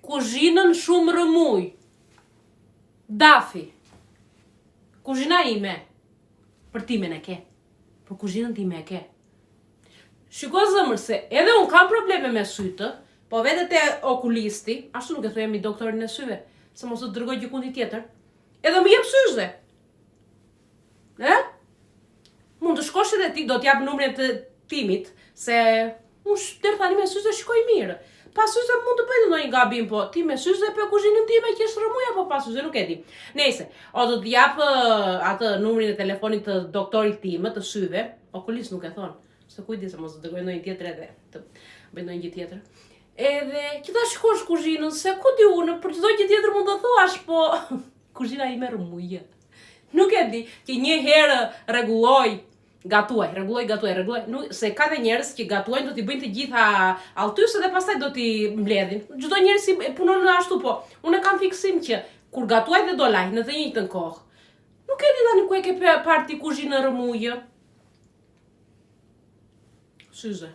Kuzhinën shumë rrëmujë. Dafi. Kuzhina ime. Për timen e ke. Për kuzhinën time e ke. Shiko zemër se edhe unë kam probleme me sytë, po vete te okulisti, ashtu nuk e thoj emrin doktorin e syve, se mos të dërgoj gjëkundi tjetër. Edhe më jep syze. E? Mund të shkosh edhe ti, do t'jap numrin të timit, se unë deri tani me syze shikoj mirë. Pa syze mund të bëj ndonjë gabim, po ti me syze pe kuzhinën time që është rrëmujë apo pa syze, nuk e di. Nejse, o do t'jap atë numrin e telefonit të doktorit tim, të syve, okulist nuk e thon, se kujdes se mos të dërgoj ndonjë tjetër edhe të bëj ndonjë gjë tjetër. Edhe që ta shikosh kuzhinën, se ku di unë, për çdo gjë tjetër mund të thuash, po kuzhina ime rrëmujë. Nuk e di, që një herë rregulloj, gatuaj, rregulloj, gatuaj, rregulloj, nuk, se ka dhe njerëz që gatuajnë do t'i bëjnë të gjitha alltys dhe pastaj do t'i mbledhin. Çdo njeri si e punon në ashtu, po unë e kam fiksim që kur gatuaj dhe do laj në të njëjtën kohë. Nuk e di tani ku e ke parë ti kuzhinën rrëmujë. Syze.